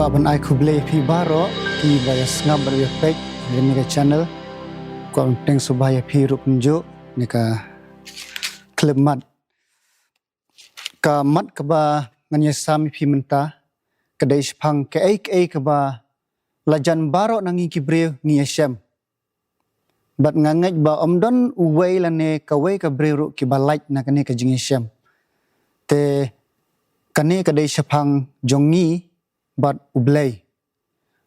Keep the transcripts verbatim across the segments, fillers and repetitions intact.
Kwah ban ai khublei ïa phi baroh kiba ïa sngap bad ïa peit ïa kane ka channel. Kwah ban pdiang sngewbha ïa phi ruh kumjuh ïa ka khyllipmat. Ka mat kaba ngan ïa sam ïa phi mynta ka dei shaphang kaei kaei kaba la jan baroh na ngi ki briew ngi ïa shem. Bad nga ngeit ba ym don uwei lane kawei ka briew ruh kiba lait na kane ka jingïashem. Te kane ka dei shaphang jong ngi bad U Blei.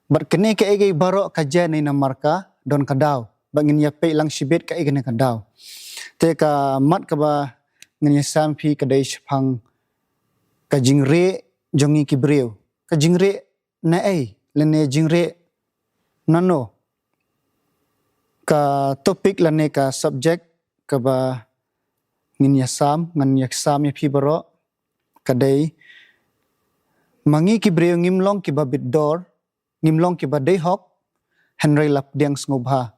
Bad kane kaei kaei baroh ka jia ne namar ka don ka daw. Bad ngin ïa peit lang shibit kaei kane ka daw. Te ka mat kaba ngan ïa sam ïa phi ka dei shaphang ka jingrieh jong ngi ki briew. Ka jingrieh naei lane jingrieh nano? Ka topic lane ka subject kaba ngin ïa sam, ngan ïa sam ïa phi baroh ka dei, ma ngi ki briew ngim long kiba bit dor, ngim long kiba dei hok, hynrei la pdiang sngewbha.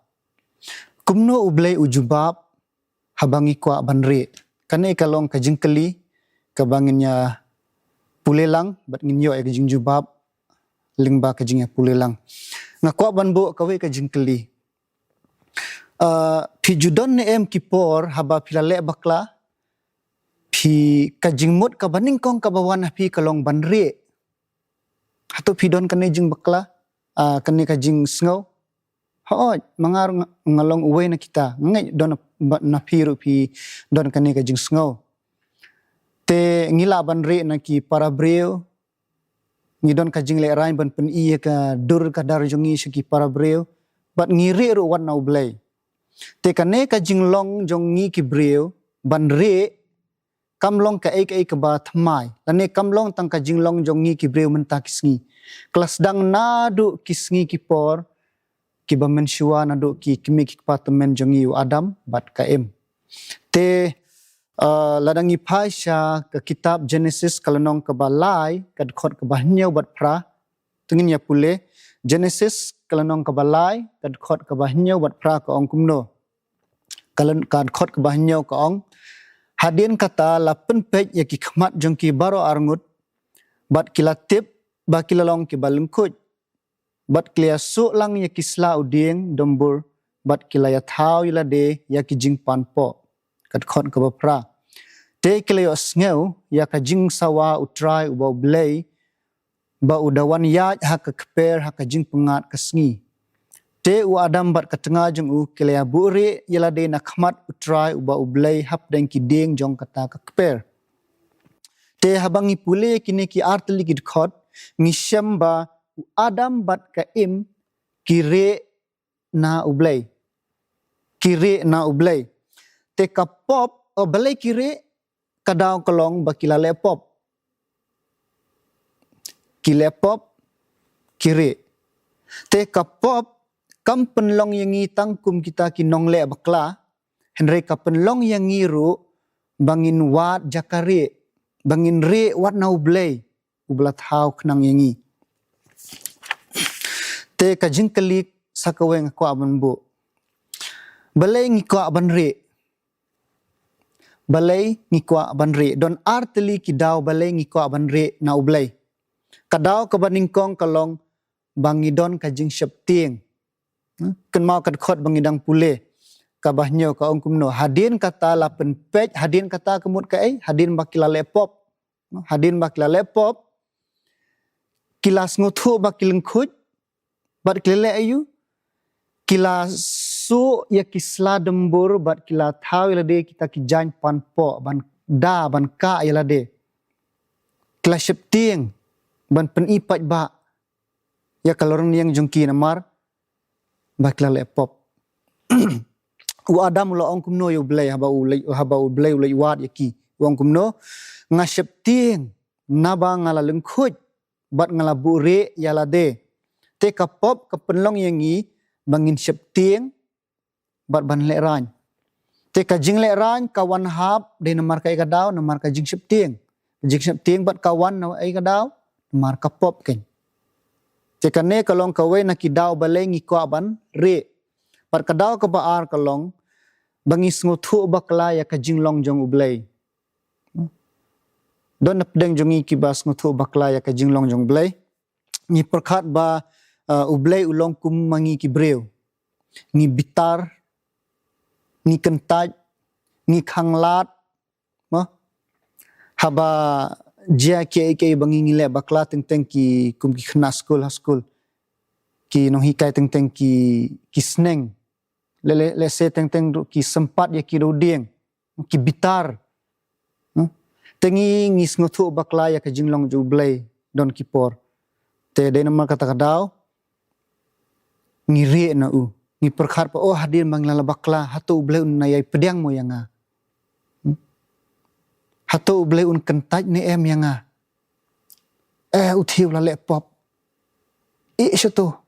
Kumno U Blei u jubab haba ngi kwah ban rieh? Kane ka long ka jingkylli kaba ngin ïa pule lang bad ngin ïoh ïa ka jingjubab lyngba ka jingïapule lang. Nga kwah ban buh kawei ka jingkylli. Ah, phi ju don ne em ki por haba phi la leh bakla, phi, ka jingmut kaba nyngkong kaba wan ha phi ka long ban rieh? Hato phi don kane jingbakla, ah, kane ka jingsngew? Hooid, ma nga ruh nga, nga long uwei na kita. Nga ngeit don na, na phi ruh phi don kane ka jingsngew. Te ngi lah ban rieh na ki para briew, ngi don ka jinglehrain ban pyni ïa ka dur ka dar jong ngi sha ki para briew, bad ngi rieh ruh wat na U Blei. Te kane ka jinglong jong ngi ki briew ban rieh kam long kaei kaei kaba thymmai, lane kam long tang ka jinglong jong ngi ki briew mynta ki sngi. Ka la sdang naduh ki sngi ki por kiba mynshuwa, naduh ki kmie ki kpa tymmen jong ngi u Adam bad ka Im. Te, ah, lada ngi phai sha ka kitab Genesis ka lynnong kaba lai ka dkhot kaba hynñiew bad phra, to ngin ïa pule. Genesis ka lynnong kaba lai ka dkhot kaba hynñiew bad phra ka ong kumno. Ka lyn-, ka dkhot kaba hynñiew ka ong, hadien kata la pynpeit ïa ki khmat jong ki baroh arngut, bad ki la tip ba ki la long kiba lyngkhuid. Bad ki la ïasuh lang ïa ki sla u dieng dumbur, bad ki la ïathaw ïa lade ïa ki jingpanpoh. Ka dkhot kaba phra, te ki la ïohsngew ïa ka jingsawa U Trai uba U Blei, ba u da wan ïaid ha ka kper ha ka jingpyngngad ka sngi. Te u Adam bad ka tnga jong u ki la ïabuhrieh ïa lade na khmat U Trai uba U Blei hapdeng ki dieng jong kata ka kper. Te haba ngi pule kine ki artylli ki dkhot, ngi shem ba u Adam bad ka Im ki rieh na U Blei. Ki rieh na U Blei. Te ka pop, o, balei ki rieh? Ka daw ka long ba ki la leh pop. Ki leh pop, ki rieh. Te ka pop kam pynlong ïa ngi tang kum kita ki nongleh bakla, hynrei ka pynlong ïa ngi ruh ba ngin wad jaka rieh, ba ngin rieh wat na U Blei uba la thaw khnang ïa ngi. Te ka jingkylli sa kawei nga kwah ban buh. Balei ngi kwah ban rieh? Balei ngi kwah ban rieh? Don artylli ki daw balei ngi kwah ban rieh na U Blei. Ka daw kaba nyngkong ka long ba ngi don ka jingsheptieng. Hmm? Kynmaw ka dkhot ba ngi dang pule. Kaba hynñiew ka ong kumno. Hadien kata la pynpeit, hadien kata ka mut kaei, hadien ba ki la leh pop. Hadien ba ki la leh pop, ki la sngewthuh ba ki lyngkhuid, bad ki la leh aïu? Ki la suh ïa ki sla dumbur, bad ki la thaw ïa lade kita ki jaiñ panpoh, ban da, ban kah ïa lade. Ki la sheptieng, ban pyni paidbah ïa ka lorniang jong ki namar ba ki la leh pop. U Adam u la ong kumno ïa U Blei haba u leit, haba U Blei u leit wad ïa ki. U ong kumno, nga sheptieng naba nga la lyngkhuid bad nga la buhrieh ïa lade. Te ka pop ka pynlong ïa ngi ba ngin sheptieng bad ban lehraiñ. Te ka jinglehraiñ ka wan hap dei namar kaei ka daw, namar ka jingsheptieng. Jingsheptieng bad ka wan na kaei ka daw, namar ka pop kein. Te kane ka long kawei na ki daw balei ngi kwah ban rieh. Bad ka daw kaba ar ka long ba ngi sngewthuh bakla ïa ka jinglong jong U Blei. Don na pdeng jong ngi kiba sngewthuh bakla ïa ka jinglong jong U Blei. ngi pyrkhat ba, uh, U Blei u long kum ma ngi ki briew. Ngi bitar, ngi kyntait, ngi khanglad, mo? Haba jia kiei kiei ba ngi ngi leh bakla teng teng ki kum ki khynnah skul ha skul. Ki nonghikai teng teng ki, ki sneng. Le, le, lehse teng teng ruh ki sympat ïa ki ruding. Ki bitar. Hmm? Te ngi ngi sngewthuh bakla ïa ka jinglong jong U Blei don ki por. Te dei namar kata ka daw ngi rieh na u. Ngi pyrkhat ba, oh, hadien ba ngi la bakla, hato U Blei un ïai pdiang mo ïa nga? Hmm? Hato U Blei un kyntait ne em ïa nga? Eh, u thie u la leh pop. Ïeh shato.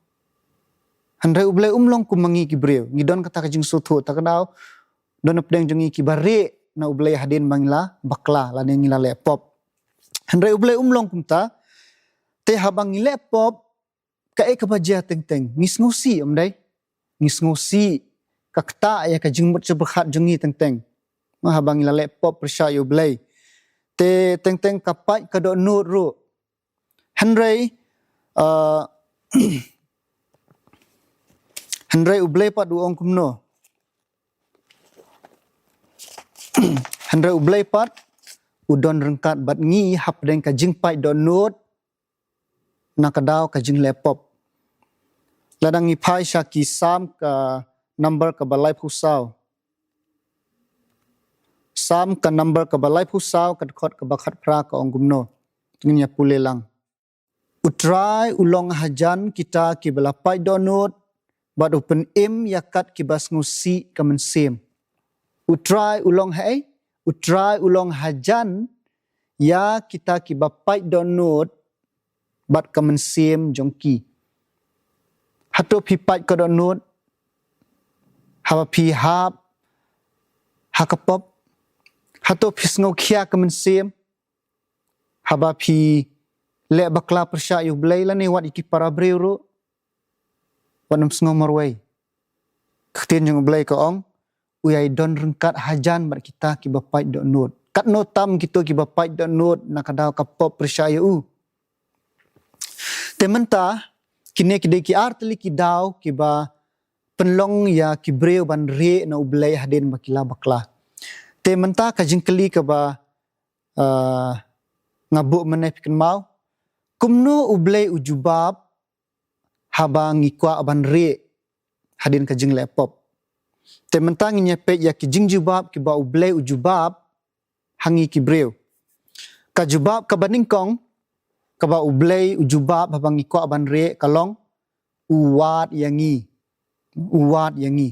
Hynrei U Blei um long kum ma ngi ki briew. Ngi don kata ka jingsngewthuh, ta ka daw don na pdeng jong ngi kiba rieh na U Blei hadien ba ngi la bakla lane ngi la leh pop. Hynrei U Blei um long kumta. Te haba ngi leh pop, kaei kaba jia teng teng? Ngi sngewsih, ym dei? Ngi sngewsih, ka ktah ïa ka jingmut jingpyrkhat jong ngi teng teng. Haba ngi la leh pop pyrshah ïa U Blei. Te teng teng ka pait ka dohnud ruh. Hynrei, uh, hynrei U Blei pat u ong kumno? Hynrei U Blei pat u don ryngkat bad ngi hapdeng ka jingpait dohnud, na ka daw ka jingleh pop. Lada ngi phai sha ki Salm ka number kaba laiphew saw. Salm ka number kaba laiphew saw, ka dkhot kaba khatphra ka ong kumno. Ngin ïa pule lang. U Trai u long hajan kita kiba la pait dohnud, bad u pynim ïa kat kiba sngewsih ka mynsiem. U Trai u long haei? U Trai u long hajan ïa kita kiba pait dohnud bad ka mynsiem jong ki. Hato phi pait ka dohnud haba phi hap ha ka pop? Hato phi sngewkhia ka mynsiem haba phi leh bakla pyrshah ïa U Blei lane wat ïa ki para briew ruh? Wat nym sngew marwei. Ka ktien jong U Blei ka ong, u ïai don ryngkat hajan bad kita kiba pait dohnud. Katno tam kito kiba pait dohnud na ka daw ka pop pyrshah ïa u. Te mynta, kine ki dei ki ar tylli ki daw kiba pynlong ïa ki briew ban rieh na U Blei hadien ba ki la bakla. Te mynta ka jingkylli kaba, ah, nga buh mynne, phi kynmaw. Kumno U Blei u jubab haba ngi kwah ban rieh hadien ka jingleh pop? Te mynta ngin ïa peit ïa ki jingjubab kiba U Blei u jubab ha ngi ki briew. Ka jubab kaba nyngkong kaba U Blei u jubab haba ngi kwah ban rieh ka long, u wad ïa ngi. U wad ïa ngi.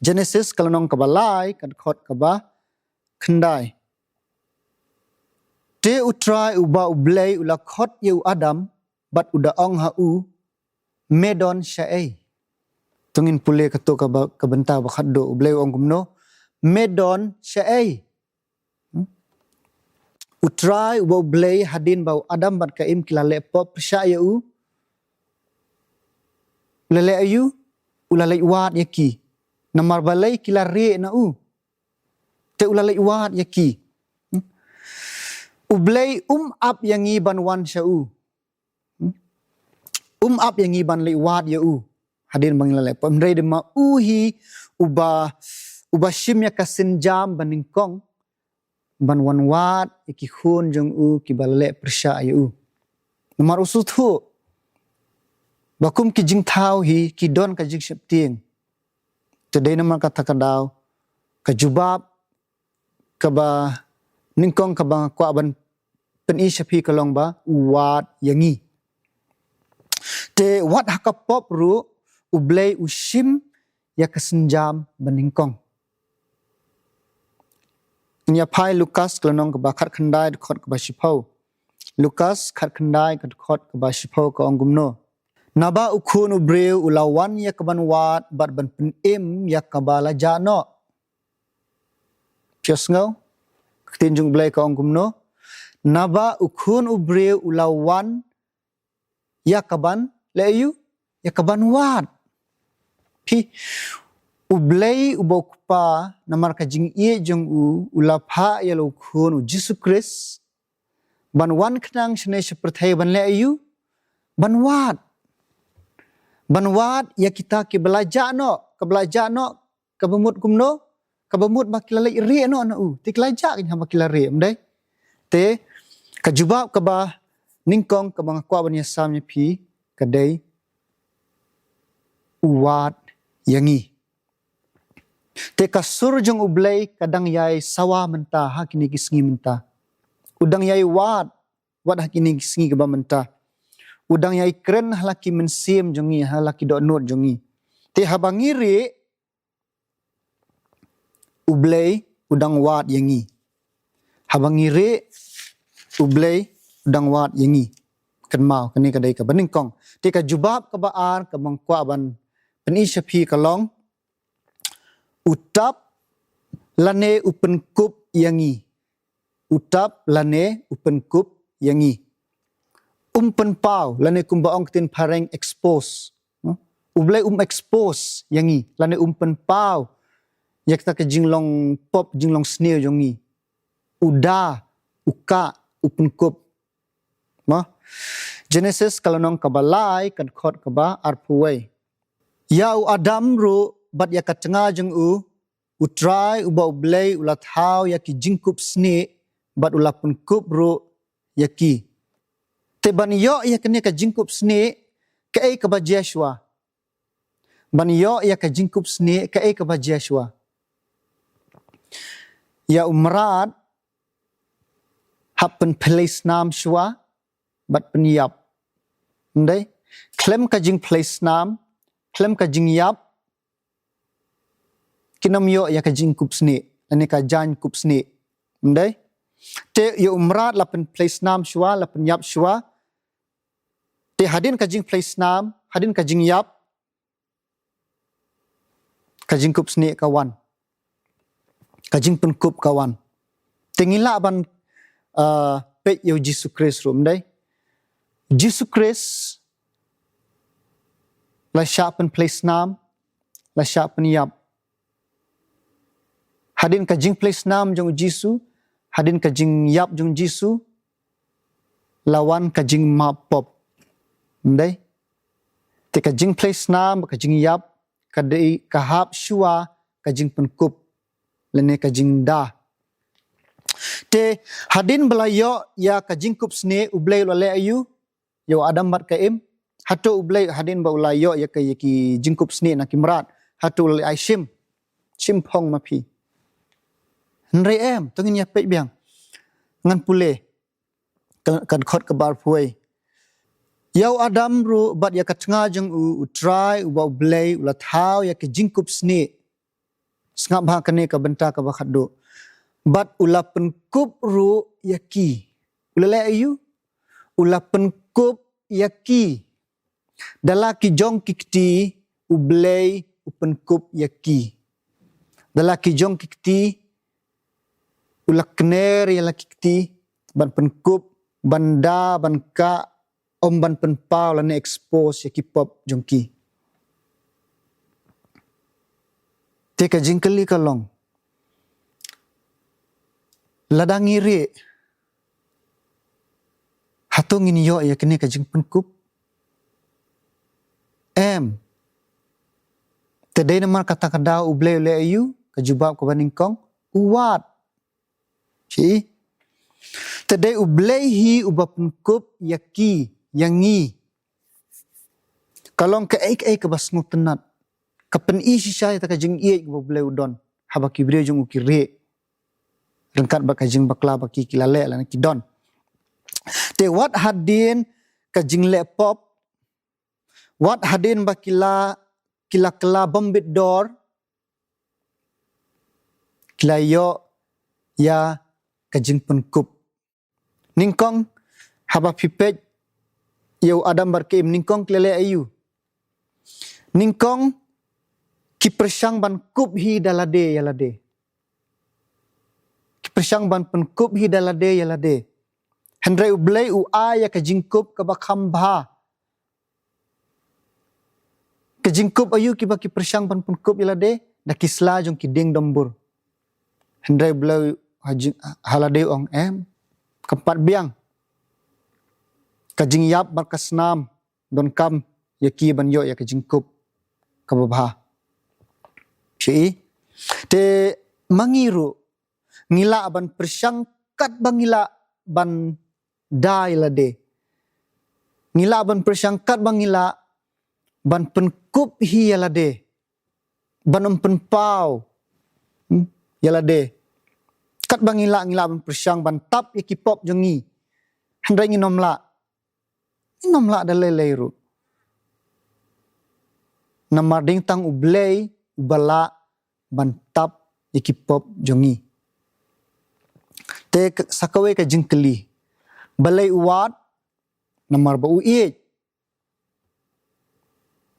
Genesis ka lynnong kaba lai, ka dkhot kaba khyndai. Te U Trai uba U Blei u la khot ïa u Adam, bad u da ong ha u, me don shaei? To ngin pule kato kaba, ka bynta ba khatduh, U Blei u ong kumno, me don shaei? Hmm? U Trai uba U Blei, hadien ba u Adam bad ka Im ki la leh pop pyrshah ïa u, u la leh aïu? U la leit wad ïa ki. Namar balei? Ki la rieh na u. Te u la leit wad ïa ki. Hmm? U Blei um ap ïa ngi ban wan sha u. Hmm? Um ap ïa ngi ban leit wad ïa u hadien ba ngi la leh pop. Hynrei dei ma u hi uba, uba shim ïa ka sienjam ba nyngkong ban wan wad ïa ki khun jong u kiba la leh pyrshah ïa u. Namar u sngewthuh ba kum ki jingthaw hi ki don ka jingsheptieng. Te dei namar kata ka daw ka jubab kaba nyngkong kaba nga kwah ban pyni sha phi ka long ba u wad ïa ngi. Te wat ha ka pop ruh U Blei u shim ïa ka sienjam ba nyngkong. Ngin ïa phai Lukas ka lynnong kaba khatkhyndai, dkhot kaba shiphew. Lukas khatkhyndai, ka dkhot kaba shiphew ka ong kumno. Naba u Khun u briew u la wan ïa kaban wad bad ban pynim ïa kaba la jah noh. Phi sngew? Ka ktien jong U Blei ka ong kumno. Naba u Khun u briew u la wan ïa kaban leh aïu? Ïa kaban wad. Phi, U Blei uba u Kpa, namar ka jingïeit jong u, u la phah ïa la u Khun u Jisu Khrist ban wan khnang shane sha pyrthei ban leh aïu? ban wad. Ban wad ïa kita kiba la jah noh, kaba la jah noh, kaba mut kumno, kaba mut ba ki la leit rieh noh na u. Te ki la jah kein haba ki la rieh, ym dei? Te ka jubab kaba nyngkong kaba nga kwah ban ïasam ïa phi ka dei u wad ïa ngi. Te ka sur jong U Blei ka dang ïai sawa mynta ha kine ki sngi mynta. U dang ïai wad, wad ha kine ki sngi kiba mynta. U dang ïai kren ha la ki mynsiem jong ngi, ha la ki dohnud jong ngi. Te haba ngi rieh, U Blei u dang wad ïa ngi. Haba ngi rieh, U Blei u dang wad ïa ngi. Kynmaw, kane ka dei kaba nyngkong. Te ka jubab kaba ar kaba nga kwah ban pyni sha phi ka long, u tap lane u pynkup ïa ngi. U tap lane u pynkup ïa ngi. Um pynpaw, lane kumba ong ktien phareng expose. Hmm? U Blei um expose ïa ngi, lane um pynpaw ïa kata ka jinglong pop, jinglong sniew jong ngi. U da, u kah, u pynkup. Mo? Genesis ka lynnong kaba lai, ka dkhot kaba arphew wei. Ïa u Adam ruh bad ïa ka tnga jong u, U Trai uba U Blei u la thaw ïa ki jingkup snieh, bad u la pynkup ruh ïa ki. Te ban ïoh ïa kane ka jingkup snieh, kaei kaba jia shuwa? Ban ïoh ïa ka jingkup snieh, kaei kaba jia shuwa? Ïa u mrad hap pynphlei snam shuwa bad pynïap. Ym dei? Khlem ka jingphlei snam, khlem ka jingïap, kin ym ïoh ïa ka jingkup snieh, lane ka jaiñ kup snieh. Ym dei? Te ïa u mrad la pynphlei snam shuwa, la pynïap shuwa. Te hadien ka jingphlei snam, hadien ka jingïap, ka jingkup snieh ka wan. Ka jingpynkup ka wan. Te ngi lah ban, uh, peit ïa u Jisu Khrist ruh, ym dei? Jisu Khrist la shah pynphlei snam, la shah pynïap. Hadien ka jingphlei snam jong u Jisu, hadien ka jingïap jong u Jisu, la wan ka jingmap pop. Ym dei? Te ka jingphlei snam, ka jingïap, ka dei ka hap shuwa ka jingpynkup, lane ka jingda. Te hadien ba la ïoh ïa ka jingkup snieh, U Blei u la leh aïu ïa u Adam bad ka Im? Hato U Blei hadien ba u la ïoh ïa ka, ïa ki jingkup snieh na ki mrad, hato u la ai shim, shim phong ma phi? Hynrei em, to ngin ïa peit biang. Ngan pule ka, ka dkhot kaba arphew wei. Ïa u Adam ruh bad ïa ka tnga jong u, U Trai uba U Blei u la thaw ïa ka jingkup snieh. Sngap ha kane ka bynta kaba khatduh. Bad u la pynkup ruh ïa ki. U la leh aïu? U la pynkup ïa ki. Da la ki jong ki kti, U Blei u pynkup ïa ki. Da la ki jong ki kti, u la kner ïa la ki kti, ban pynkup, ban da, ban kah, ym ban pynpaw lane expose ïa ki pop jong ki. Te ka jingkylli ka long, lada ngi rieh, hato ngin ïoh ïa kane ka jingpynkup? Em. Te dei namar kata ka daw U Blei u leh aïu? Ka jubab kaba nyngkong, u wad. Shi. Te dei U Blei hi uba pynkup ïa ki, ïa ngi. Ka long kaei kaei kaba sngewtynnat. Ka pyni shisha ïa kata ka jingïeit kaba U Blei u don haba ki briew jong u ki rieh. Ryngkat bad ka jingbakla ba ki, ki la leh lane ki don. Te wat hadien ka jingleh pop, wat hadien ba ki la, ki la kylla bym bit dor, ki la ïoh ïa ka jingpynkup. Nyngkong, haba phi peit ïa u Adam bad ka Im, nyngkong ki la leh aïu? Nyngkong ki pyrshang ban kup hi da lade ïa lade. Ki pyrshang ban pynkup hi da lade ïa lade. Hynrei U Blei u ai ïa ka jingkup kaba kham bha. Ka jingkup aïu kiba ki pyrshang ban pynkup ïa lade? Da ki sla jong ki dieng dombur. Hynrei U Blei ha jing, ha lade u ong em. Kam pat biang. Ka jingïap bad ka snam. donkam ïa ki ban ïoh ïa ka jingkup kaba bha. Phi i? Te ma ngi ruh, ngi lah ban pyrshang katba ngi lah ban da ïa lade. Ngi lah ban pyrshang katba ngi lah ban pynkup hi ïa lade, ban ym pynpaw, hmm, ïa lade. Katba ngi lah, ngi lah ban pyrshang ban tap ïa ki pop jong ngi. Hynrei ngin ym lah. Ngin ym lah da lei lei ruh. Namar dei tang U Blei uba lah ban tap ïa ki pop jong ngi. Te ka, sa kawei ka jingkylli. Balei u wad? Namar ba u ïeit.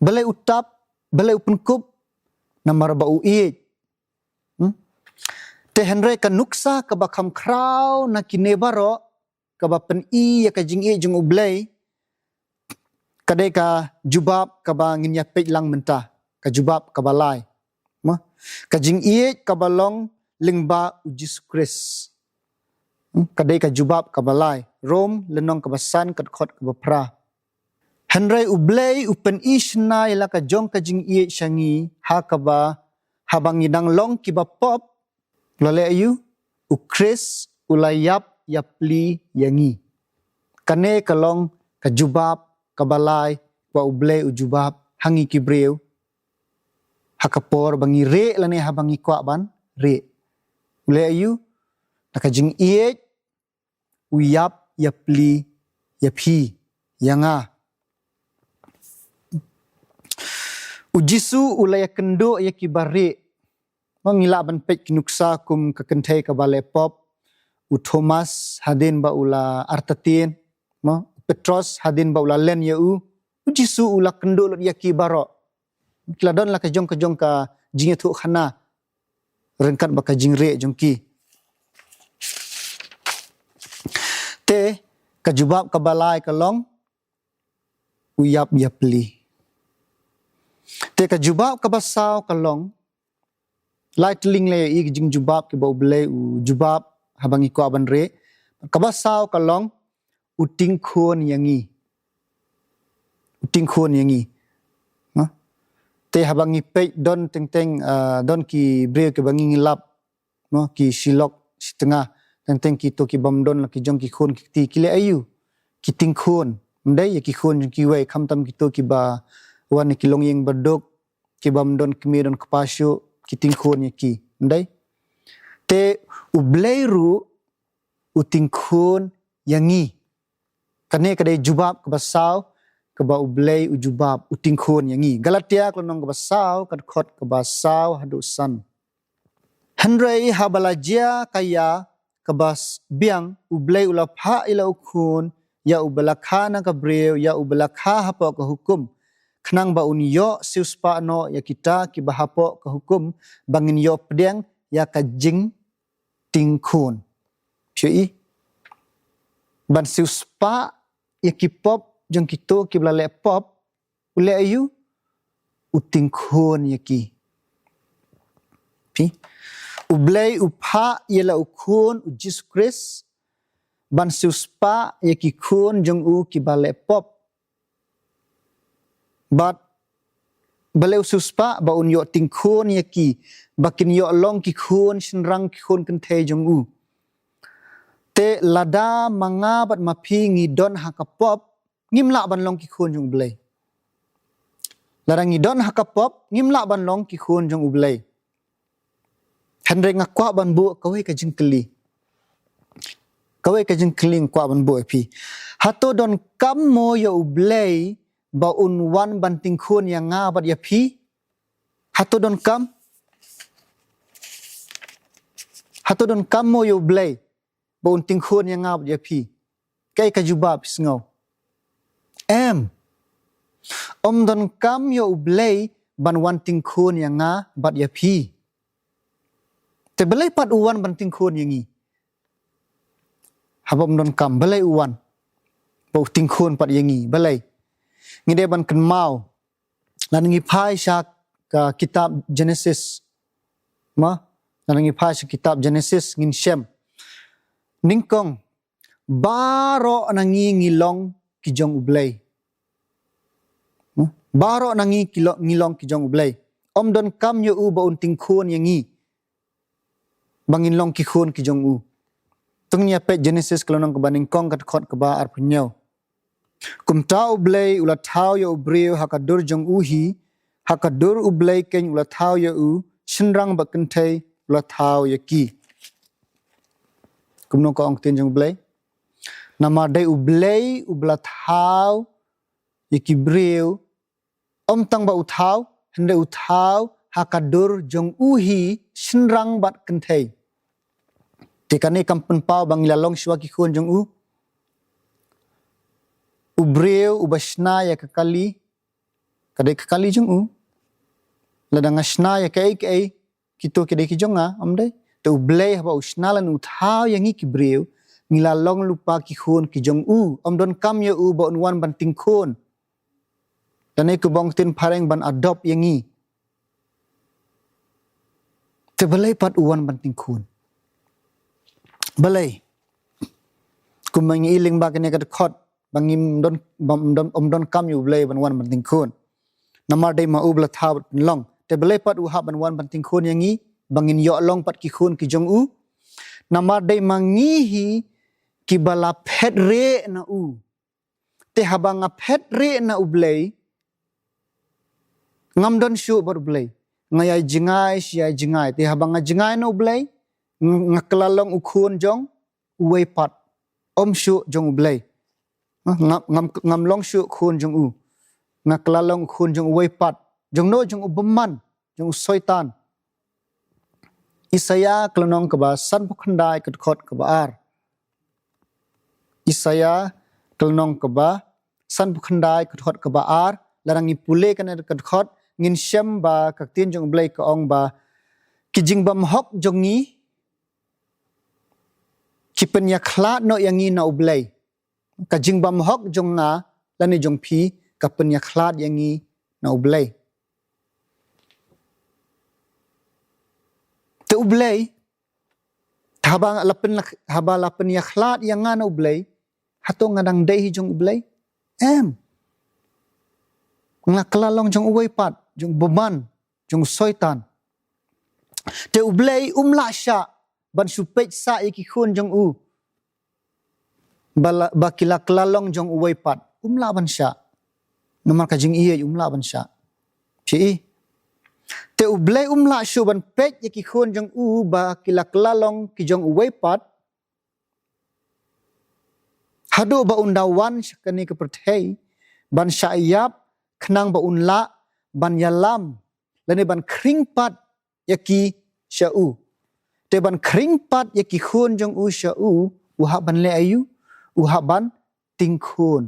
Balei u tap? Balei u pynkup? Namar ba u ïeit. Hmm? Te hynrei ka nuksa kaba kham khraw na kine baroh, kaba pyni ïa ka jingïeit jong U Blei, ka dei ka jubab kaba ngin ïa peit lang mynta, ka jubab kaba lai. Mo? Ka jingïeit kaba long lyngba U Jisu Khrist. Hmm, ka dei ka jubab kaba lai. Rom lynnong kaba san, ka dkhot kaba phra. Hynrei U Blei u pyni shynna ïa la ka jong ka jingïeit sha ngi, ha kaba, haba ngi dang long kiba pop, la leh aïu? U Khrist u la ïap ïapli ïa ngi. Kane ka long ka jubab kaba lai ba U Blei u jubab ha ngi ki briew, ha ka por ba ngi rieh lane haba ngi kwah ban rieh. U leh aïu? Na ka jingïeit u ïap ïapli ïa phi, ïa nga. U Jisu u la ïakynduh ïa kiba rieh. Mo, ngi lah ban peit ki nuksa kum ka kynthei kaba leh pop, u Thomas hadien ba u la artatien, mo, u Petros hadien ba u la len ïa u, U Jisu u la kynduh lut ïa ki baroh. Ki la don la ka jong ka jong ka jingïathuhkhana ryngkat bad ka jingrieh jong ki. Te ka jubab kaba lai ka long u ïap ïapli. Te ka jubab kaba saw ka long, lai tylli la ïohi ki jingjubab kiba U Blei u jubab haba ngi kwah ban rieh. Kaba saw ka long u tyngkhun ïa ngi. U tyngkhun ïa ngi. Mo? Te haba ngi peit don teng teng, ah, don ki briew kiba ngi ngi lap, mo, ki shi lok shi tnga, teng teng kito ki bym don la ki jong ki khun ki kti, ki leh aïu? Ki tyngkhun. Ym dei ïa ki khun jong kiwei, khamtam kito kiba wan na ki longïing baduk, ki bym don kmie don kpa shuh, ki tyngkhun ïa ki. Ym dei? Te U Blei ruh u tyngkhun ïa ngi. Kane ka dei jubab kaba saw kaba U Blei u jubab, u tyngkhun ïa ngi. Galatia ka lynnong kaba saw, ka dkhot kaba saw haduh san. Hynrei haba la jia ka ïa kaba s-, biang, U Blei u la phah ïa la u Khun ïa uba la kha na ka briew, ïa uba la kha hapoh ka hukum, khnang ba un ïoh siewspah noh ïa kita kiba hapoh ka hukum, ba ngin ïoh pdiang ïa ka jingtyngkhun. Shu i? Ban siewspah ïa ki pop jong kito kiba la leh pop, u leh aïu? U tyngkhun ïa ki. Phi? U Blei u phah ïa la u Khun, u Jisu Khrist, ban siewspah ïa ki khun jong u kiba leh pop. Bad balei u siewspah? Ba un ïoh tyngkhun ïa ki, ba kin ïoh long ki khun shynrang, ki khun kynthei jong u. Te lada ma nga bad ma phi ngi don ha ka pop, ngim lah ban long ki khun jong U Blei. Lada ngi don ha ka pop, ngim lah ban long ki khun jong U Blei. Hynrei nga kwah ban buh kawei ka jingkylli. Kawei ka jingkylli nga kwah ban buh ïa phi. Hato donkam mo ïa U Blei ba un wan ban tyngkhun ïa nga bad ïa phi? Hato donkam? Hato donkam mo ïa U Blei ba un tyngkhun ïa nga bad ïa phi? Kaei ka jubab, phi sngew? Em. Ym donkam ïa U Blei ban wan tyngkhun ïa nga bad ïa phi. Te balei pat u wan ban tyngkhun ïa ngi? Haba ym donkam, balei u wan ba u tyngkhun pat ïa ngi? Balei? Ngi dei ban kynmaw. Lada ngi phai sha ka kitab Genesis. Mo? Lada ngi phai sha kitab Genesis ngin shem. Nyngkong, baroh na ngi ngi long ki jong U Blei. Baroh na ngi ki lo-, ngi long ki jong U Blei. Ym don kam ïa u ba un tyngkhun ïa ngi ba ngin long ki khun ki jong u. To ngin ïa peit Genesis ka lynnong kaba nyngkong ka dkhot kaba arphew hynñiew. Kumta U Blei u la thaw ïa u briew ha ka dur jong u hi, ha ka dur U Blei keiñ u la thaw ïa u, shynrang bad kynthei u la thaw ïa ki. Kumno ka ong ktien jong U Blei? Namar dei U Blei uba la thaw ïa ki briew, ym tang ba u thaw, hynrei u thaw ha ka dur jong u hi, shynrang bad kynthei. Te kane kam pynpaw ba ngi la long shuwa ki khun jong u. U briew uba shna ïa ka kali, ka dei ka kali jong u. Lada nga shna ïa kaei kaei, kito ki dei ki jong nga, ym dei. Te U Blei haba u shna lane u thaw ïa ngi ki briew, ngi la long lypa ki khun ki jong u. Ym don kam ïa u ba un wan ban tyngkhun. Lane kumba ong ktien phareng ban adopt ïa ngi. Te balei pat u wan ban tyngkhun? Balei? Kumba ngi i lyngba kane ka dkhot, ba ngim don, ba ym don, ym don kam ïa U Blei ban wan ban tyngkhun. Namar dei ma u ba la thaw bad pynlong. Te balei pat u hap ban wan ban tyngkhun ïa ngi, ba ngin ïoh long pat ki khun ki jong u? Namar dei ma ngi hi kiba la phet rieh na u. Te haba nga phet rieh na U Blei, ngam don shuh bad U Blei. Nga ïai jngai shi ïai jngai. Te haba nga jngai na U Blei, ng-, nga kylla long u khun jong uwei pat, ym shuh jong U Blei. Nga-, ngam, ngam long shuh khun jong u. Nga kylla long u khun jong uwei pat. Jong no? Jong u bymman, jong u Soitan. Isaïah ka lynnong kaba sanphew khyndai ka dkhot kaba ar. Isaïah ka lynnong kaba sanphew khyndai ka dkhot kaba ar, lada ngi pule kane ka dkhot, ngin shem ba ka ktien jong U Blei ka ong ba ki jingbymhok jong ngi ki pynïakhlad noh ïa ngi na U Blei. Ka jingbymhok jong nga lane jong phi ka pynïakhlad ïa ngi na U Blei. Te U Blei, haba la pyn-, haba la pynïakhlad ïa nga na U Blei, hato nga dang dei hi jong U Blei? Em. Nga kylla long jong uwei pat, jong u bymman, jong u Soitan. Te U Blei um lah shah ban shu peit sah ïa ki khun jong u ba la, ba ki la kylla long jong uwei pat. Um lah ban shah. Namar ka jingïeit um lah ban shah. Phi i? Te U Blei um lah shuh ban peit ïa ki khun jong u ba ki la kylla long ki jong uwei pat, haduh ba un da wan sha kane ka pyrthei ban shah ïap, khnang ba un lah ban ïalam lane ban khring pat ïa ki sha u. Te ban khring pat ïa ki khun jong u sha u, u hap ban leh aïu? U hap ban tyngkhun.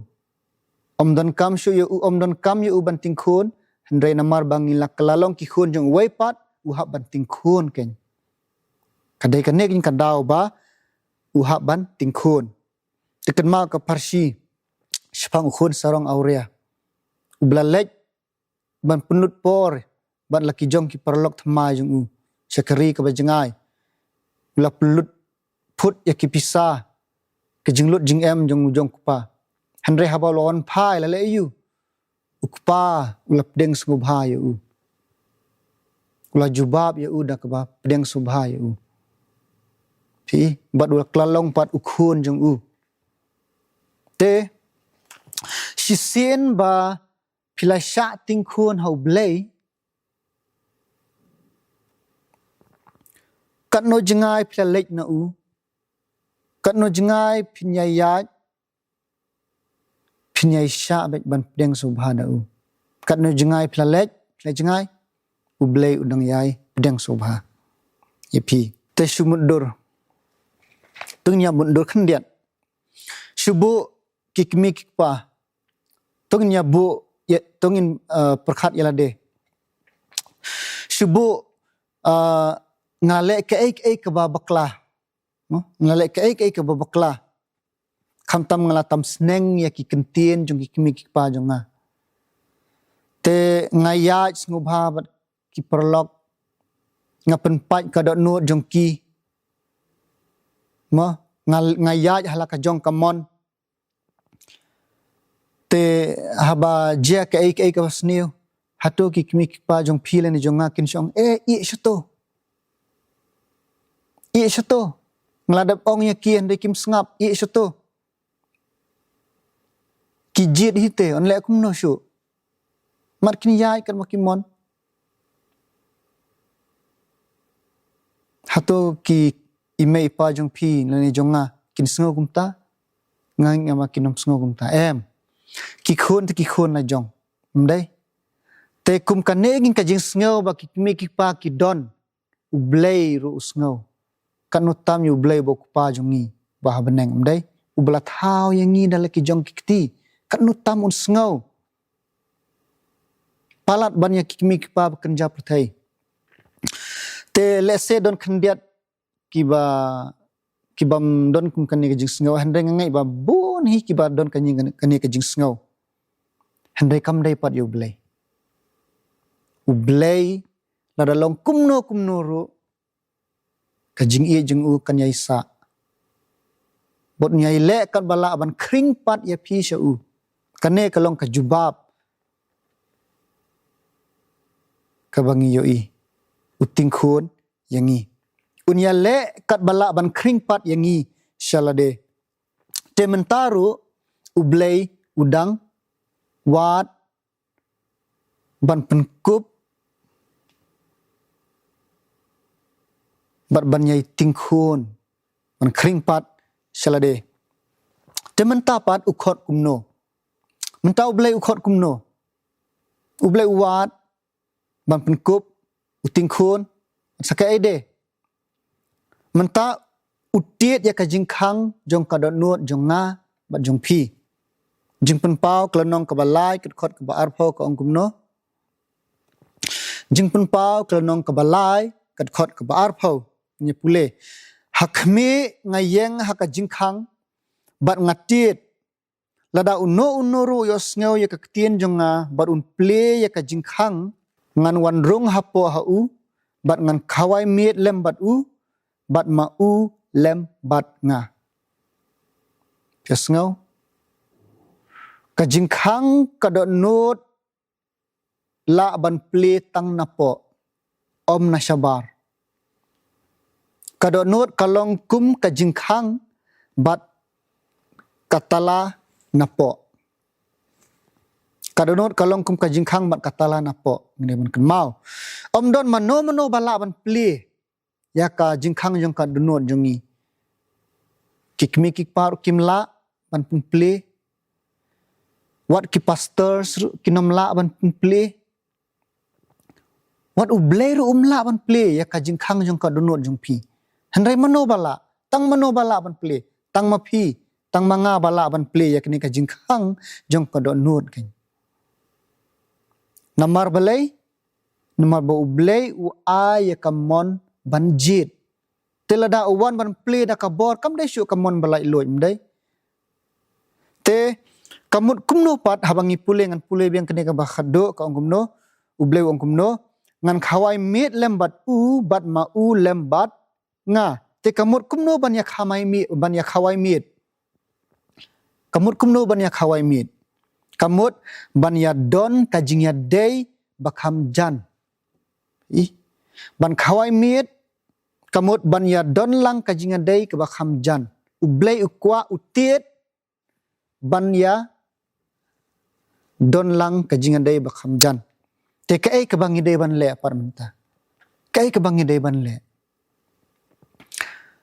Ym don kam shuh ïa u, ym don kam ïa u ban tyngkhun, hynrei namar ba ngi la kylla long ki khun jong uwei pat, u hap ban tyngkhun keiñ. Ka dei kane keiñ ka daw ba u hap ban tyngkhun. Te kynmaw ka pharshi shaphang u khun sarong awria, uba la leit ban pynlut por bad la ki jong ki paralok thymmai jong u sha ka ri kaba jngai. U la pynlut phut ïa ki pisa, ka jinglut jingem jong u jong u kpa. Hynrei haba u la wan phai, la leh aïu? U kpa u la pdiang sngewbha ïa u. U la jubab ïa u da kaba pdiang sngewbha ïa u. Phi, bad u la kylla long pat u khun jong u. Te shisien ba phi la shah tyngkhun ha U Blei, katno jngai phi la leit na u, katno jngai phin ïa ïaid, phin ïa shah beit ban pdiang sngewbha na u. Katno jngai phi la leit, phi la jngai, U Blei u dang ïai pdiang sngewbha ïa phi. Te shu mutdur, to ngin ïa mutdur khyndiat. Shu buh ki kmie ki kpa, to ngin ïa buh ïa, to ngin, eh, pyrkhat ïa lade. Shu buh, eh, nga leh kaei kaei kaba bakla. Mo? Nga leh kaei kaei kaba bakla. Khamtam nga la tam sneng ïa ki kyntien jong ki kmie ki kpa jong nga. Te nga ïaid sngewbha bad ki paralok, nga pynpait ka dohnud jong ki. Mo, nga, nga ïaid ha la ka jong ka mon. Te haba jia kaei kaei kaba sniew, hato ki kmie ki kpa jong phi lane jong nga kin shong, eh, ïeh shato. Ïeh shato. Nga la dep ong ïa ki hynrei kim sngap, ïeh shato. Ki jied hi te, yn leh kumno shuh. Mat kin ïaid katba ki mon. Hato ki i mei i pa jong phi lane jong nga kin sngew kumta? Nga ngeit ma kin ym sngew kumta. Em. Ki khun te ki khun la jong. Ym dei. Te kum kane ngin ka jingsngew ba ki kmie ki kpa ki don, U Blei ruh u sngew. Katno tam ïa U Blei uba u Kpa jong ngi ba ha bneng, ym dei? Uba la thaw ïa ngi da la ki jong ki kti. Katno tam un sngew. Palat ban ïa ki kmie ki kpa ba kynja pyrthei. Te lehse don khyndiat kiba, kibym don kum kane ka jingsngew, hynrei nga ngeit ba bun hi kiba don kane, kane ka jingsngew. Hynrei kam dei pat ïa U Blei. U Blei, lada long kumno kumno ruh, ka jingïeit jong u kan ïai sah. Bad un ïai leh katba lah ban khring pat ïa phi sha u. Kane ka long ka jubab kaba ngi ïohi. U tyngkhun ïa ngi. Un ïaleh katba lah ban khring pat ïa ngi sha lade. Te mynta ruh U Blei u dang wad ban pynkup bad ban ïai tyngkhun, ban khring pat sha lade. Te mynta pat u khot kumno? Mynta U Blei u khot kumno? U Blei u wad ban pynkup, u tyngkhun, sa kaei de. Mynta u tied ïa ka jingkhang jong ka dohnud jong nga bad jong phi. Jingpynpaw ka lynnong kaba lai, ka dkhot kaba arphew ka ong kumno? Jingpynpaw ka lynnong kaba lai, ka dkhot kaba arphew. Ngi pule. Ha khmih nga ïeng ha ka jingkhang bad nga tied. Lada uno uno ruh u ïohsngew ïa ka ktien jong nga bad un plie ïa ka jingkhang, ngan wan rung hapoh ha u bad ngan khawai miet lem bad u bad ma u lem bad nga. Phi sngew? Ka jingkhang ka dohnud lah ban plie tang napoh, ym na shabar. Ka dohnud ka long kum ka jingkhang bad ka tala napoh. Ka dohnud ka long kum ka jingkhang bad ka tala napoh. Ngi dei ban kynmaw. Ym don mano mano ba lah ban plie ïa ka jingkhang jong ka dohnud jong ngi. Ki kmie ki kpa ruh kim lah ban pynplie. Wat ki pastors ruh kin ym lah ban pynplie. Wat U Blei ruh um lah ban plie ïa ka jingkhang jong ka dohnud jong phi. Hynrei mano ba lah, tang mano ba lah ban plie, tang ma phi, tang ma nga ba lah ban plie ïa kane ka jingkhang jong ka dohnud kan. Namar balei? Namar ba U Blei u ai ïa ka mon ban jied. Te lada u wan ban plie da ka bor, kam dei shuh ka mon ba laitluid, ym dei? Te ka mut kumno pat, haba ngi pule, ngan pule biang kane kaba khadduh, ka ong kumno? U Blei u ong kumno? Ngan khawai miet lem bad u bad ma u lem bad nga. Te ka mut kumno ban ïa khawai miet, ban ïa khawai miet? Ka mut kumno ban ïa khawai miet? Ka mut ban ïa don ka jingïadei ba kham jan. Ih, ban khawai miet, ka mut ban ïa don lang ka jingïadei kaba kham jan. U Blei u kwah, u tied ban ïa don lang ka jingïadei ba kham jan. Te kaei kaba ngi dei ban leh pat mynta? Kaei kaba ngi dei ban leh?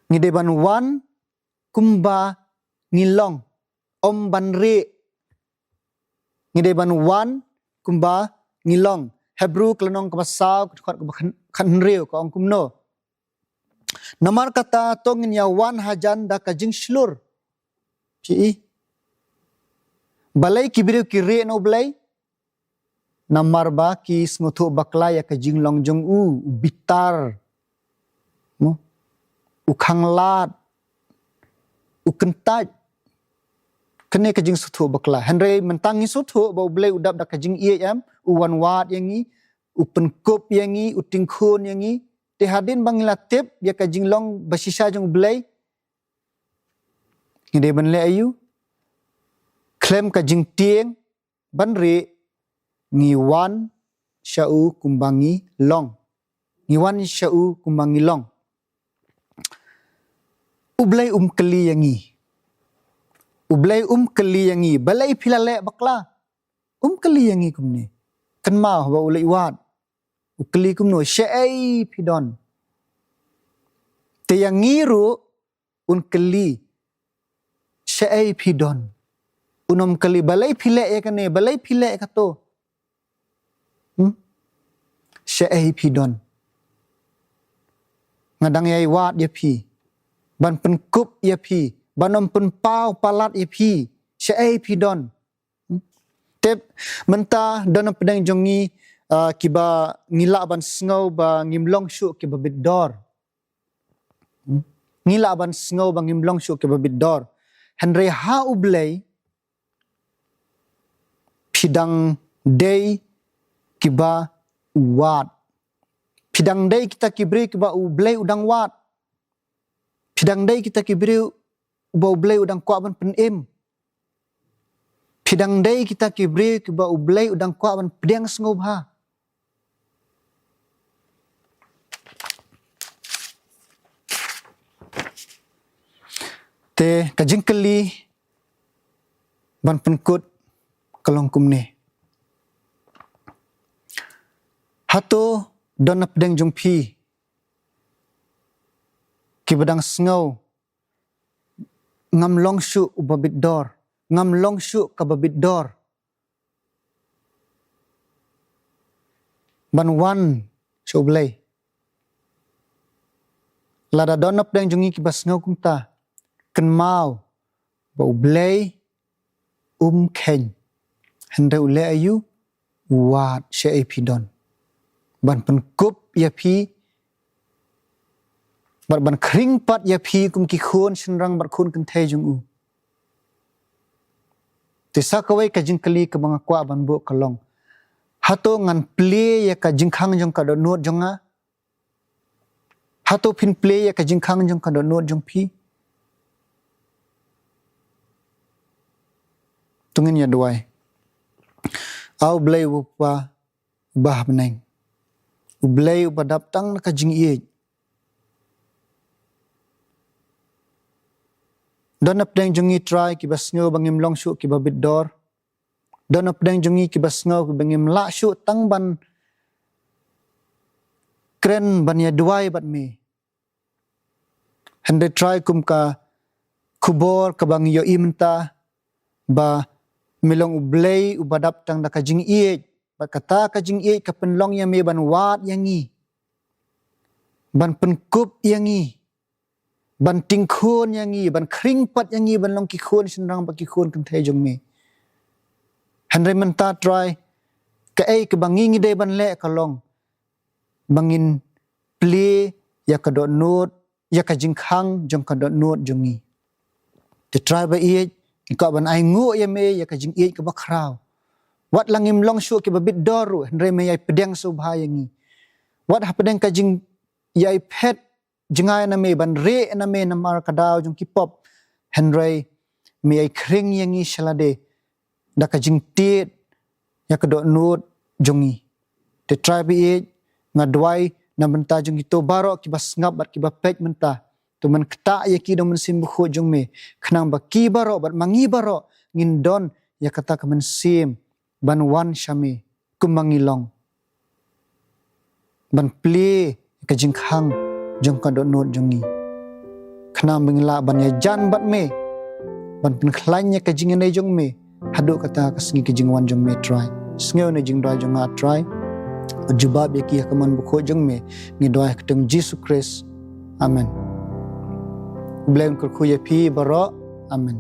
Ngi dei ban wan kumba ngi long, ym ban rieh. Ngi dei ban wan kumba ngi long. Hebru ka lynnong kaba saw, ka dkhot kaba khan-, khathynriew, ka ong kumno? Namar kata to ngin ïa wan hajan da ka jingshlur. Phi i? Balei ki briew ki rieh na U Blei? Namar ba ki sngewthuh bakla ïa ka jinglong jong u, u bitar. Mo? U khanglad. U kyntait. Kane ka jingsngewthuh bakla. Hynrei mynta ngi sngewthuh ba U Blei u dap da ka jingïeit em, u wan wad ïa ngi, u pynkup ïa ngi, u tyngkhun ïa ngi. Te hadien ba ngi la tip ïa ka jinglong ba shisha jong U Blei, ngi dei ban leh aïu? khlem ka jingtieng ban rieh, ngi wan sha u kumba ngi long. Ngi wan sha u kumba ngi long. U Blei um kylli ïa ngi. U Blei um kylli ïa ngi, balei phi la leh bakla? Um kylli ïa ngi kumne. Kynmaw haba u leit wad, u kylli kumno, shaei phi don? Te ïa ngi ruh un kylli, shaei phi don? Un ym kylli, balei phi leh ïa kane, balei phi leh ïa kato? Hmm? Shaei phi don? Nga dang ïai wad ïa phi, ban pynkup ïa phi, ban ym pynpaw palat ïa phi. Shaei phi don? Hmm? Te mynta don na pdeng jong ngi, ah, kiba ngi lah ban sngew ba ngim long shuh kiba bit dor. Hmm? Ngi lah ban sngew ba ngim long shuh kiba bit dor. Hynrei ha U Blei, phi dang dei kiba wad. Phi dang dei kita ki briew kiba U Blei u dang wad. Phi dang dei kita ki briew uba U Blei u dang kwah ban pynim. Phi dang dei kita ki briew kiba U Blei u dang kwah ban pdiang sngewbha. Te ka jingkylli ban pynkut ka long kumne. Hato don na pdeng jong phi kiba dang sngew, ngam long shuh uba bit dor, ngam long shuh kaba bit dor ban wan sha U Blei? Lada don na pdeng jong ngi kiba sngew kumta, kynmaw ba U Blei um kheiñ. Hynrei u leh aïu? U wad shaei phi don, ban pynkup ïa phi, bad ban khring pat ïa phi kum ki khun shynrang bad khun kynthei jong u. Te sa kawei ka jingkylli kaba nga kwah ban buh ka long, hato ngan plie ïa ka jingkhang jong ka dohnud jong nga? Hato phin plie ïa ka jingkhang jong ka dohnud jong phi? To ngin ïa duwai. A U Blei U Kpa uba ha bneng, U Blei uba dap tang na ka jingïeit, don na pdeng jong ngi Trai kiba sngew ba ngim long shuh kiba bit dor. Don na pdeng jong ngi kiba sngew kiba ngim lah shuh tang ban kren ban ïa duwai bad me. Hynrei Trai, kum ka khubor kaba ngi ïohi mynta, ba me long U Blei uba dap tang da ka jingïeit, bad kata ka jingïeit ka pynlong ïa me ban wad ïa ngi, ban pynkup ïa ngi, ban tyngkhun ïa ngi, ban khring pat ïa ngi ban long ki khun shynrang bad ki khun kynthei jong me. Hynrei mynta Trai, kaei kaba ngi ngi dei ban leh ka long ba ngin plie ïa ka dohnud, ïa ka jingkhang jong ka dohnud jong ngi. Te Trai ba ïeit, ngi kwah ban ainguh ïa me ïa ka jingïeit kaba khraw. Wat la ngim long shuh kiba bit dor ruh, hynrei me ïai pdiang sngewbha ïa ngi. Wat hapdeng ka jingïai phet jngai na me, ban rieh na me namar ka daw jong ki pop, hynrei me ïai khring ïa ngi sha lade da ka jingtied ïa ka dohnud jong ngi. Te Trai ba ïeit, nga duwai na bynta jong kito baroh kiba sngap bad kiba peit mynta, to men ktah ïa ki da u Mynsiem Bakhuid jong me, khnang ba ki baroh bad ma ngi baroh ngin don ïa kata ka mynsiem ban wan sha me kum ma ngi long, ban plie ka jingkhang jong ka dohnud jong ngi, khnang ba ngin lah ban ïajan bad me, ban pynkhlaiñ ïa ka jingïadei jong me haduh kata ka sngi ka jingwan jong me Trai. Sngew na jingduwai jong nga Trai, jubab ïa ki ha ka mon bakhuid jong me, ngi duwai ha ka kyrteng Jisu Khrist. Amen. U Blei un kyrkhu ïa phi baroh. Amen.